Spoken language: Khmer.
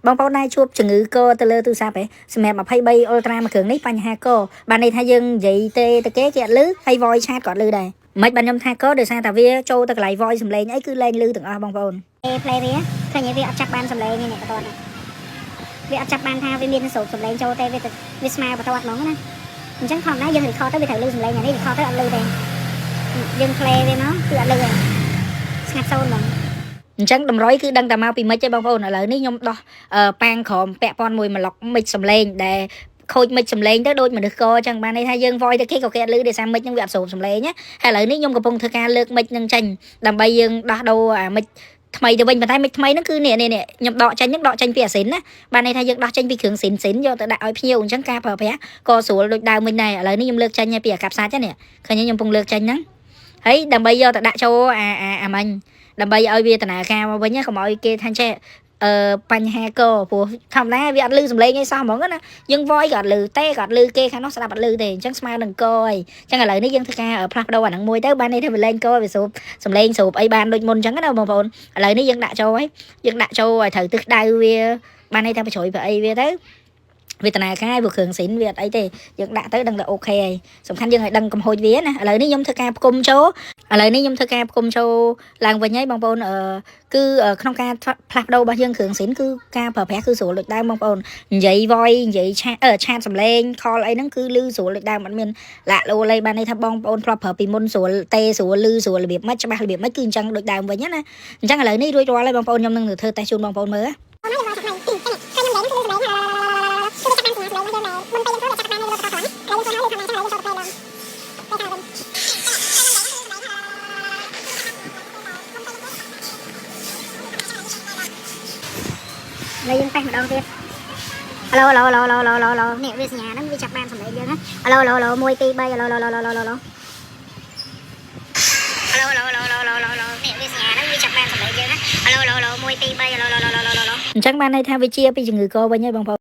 បងប្អូនដែរជួបជំងឺកទៅលើទូរស័ព្ទឯងសម្រាប់23 Ultra មួយគ្រឿងនេះបញ្ហាកបានន័យថាយើងនិយាយទេទៅគេគេអត់លឺហើយ voice chat ក៏អត់លឺដែរមិនបានខ្ញុំថាកដោយសារតែវាចូលទៅកន្លែង voice សំឡេងអីគឺលែងលឺទាំងអស់បងប្អូន play វាឃើញវាអត់ចាប់បានសំឡេងនេះបន្ទាត់វាអត់ចាប់បានថាវាមានស្រូបសំឡេងចូលទេវាវាស្មើបន្ទាត់ហ្មងណាអញ្ចឹងធម្មតាយើង record ទៅវាត្រូវលឺសំឡេងអានេះ record ទៅអត់លឺទេយើង play វាមកគឺអត់លឺទេស្ងាត់សូន្យហ្មងអញ្ចឹងតម្រុយគឺដឹងតែមកពី mic ទេបងប្អូនឥឡូវនេះខ្ញុំដោះប៉ាងក្រមពាក់ព័ន្ធមួយប្លុក mic សំឡេងដែលខូច mic សំឡេងទៅដូចមនុស្សកអញ្ចឹងបានន័យថាយើង voice ទៅគេក៏គេអត់លឺដោយសារ mic ហ្នឹងវាអត់ស្រូបសំឡេងណាហើយឥឡូវនេះខ្ញុំកំពុងធ្វើការលើក mic ហ្នឹងចេញដើម្បីយើងដោះដូរអា mic ថ្មីទៅវិញប៉ុន្តែ mic ថ្មីហ្នឹងគឺនេះនេះនេះខ្ញុំដកចេញហ្នឹងដកចេញពីអាស៊ីនណាបានន័យថាយើងដោះចេញពីគ្រឿងស៊ីនស៊ីនយកទៅដាក់ឲ្យភ្ញៀវអញ្ចឹងការប្រើប្រាស់ក៏ស្រួលដូចដើមវិញដែរឥឡូវនេះខ្ញុំលើកចេញពីអាកាប់សាច់នេះឃើញខ្ញុំកំពុងលើកចេញហ្នឹងហើយដើម្បីយកទៅដាក់ចូលអាអាអាមិញដើម្បីឲ្យវាដំណើរការមកវិញកុំឲ្យគេថាចេះអឺបញ្ហាកព្រោះធម្មតាវាអត់លឺសំឡេងអីសោះហ្មងណាយើង voice ក៏អត់លឺទេក៏អត់លឺគេខាងនោះស្ដាប់អត់លឺទេអញ្ចឹងស្មើនឹងកអីអញ្ចឹងឥឡូវនេះយើងធ្វើការផ្លាស់ប្ដូរអាហ្នឹងមួយទៅបានន័យថាវាលែងកវាស្រូបសំឡេងស្រូបអីបានដូចមុនអញ្ចឹងណាបងប្អូនឥឡូវនេះយើងដាក់ចូលហើយយើងដាក់ចូលឲ្យត្រូវទិសដៅវាបានន័យថាបញ្ជ្រុយប្រអីវាទៅវាតនាការវាគ្រឿងស៊ីនវាអត់អីទេយើងដាក់ទៅដឹងតែ OK ហើយសំខាន់យើងឲ្យដឹងកំហូចវាណាឥឡូវនេះខ្ញុំធ្វើការផ្គុំចូលឥឡូវនេះខ្ញុំធ្វើការផ្គុំចូលឡើងវិញហើយបងប្អូនអឺគឺក្នុងការផ្លាស់ប្ដូររបស់យើងគ្រឿងស៊ីនគឺការប្រើប្រាស់គឺស្រួលដូចដើមបងប្អូននិយាយ voice និយាយ chat អឺ chat សំឡេង call អីហ្នឹងគឺលឺស្រួលដូចដើមអត់មានលាក់លួលអីបានន័យថាបងប្អូនធ្លាប់ប្រើពីមុនស្រួលទេស្រួលលឺស្រួលរបៀបម៉េចច្បាស់របៀបម៉េចគឺអញ្ចឹងដូចដើមវិញណាអញ្ចឹងឥឡូវនេះរួចរាល់ហើយបងប្អូនខ្ញុំនឹងទៅធ្វើតេស្តជូនបងប្អូនមើលណា ឥឡូវយើងតេស្តម្ដងទៀតអាឡូអាឡូអាឡូអាឡូអាឡូអាឡូនេះវាសញ្ញាហ្នឹងវាចាប់បានសម្លេងយើងណាអាឡូអាឡូអាឡូ1 2 3អាឡូអាឡូអាឡូអាឡូអាឡូអាឡូអាឡូអាឡូអាឡូអាឡូអាឡូនេះវាសញ្ញាហ្នឹងវាចាប់បានសម្លេងយើងណាអាឡូអាឡូអាឡូ1 2 3អាឡូអាឡូអាឡូអាឡូអញ្ចឹងបានន័យថាវាជាពីជំងឺកវិញហើយបងប្អូន។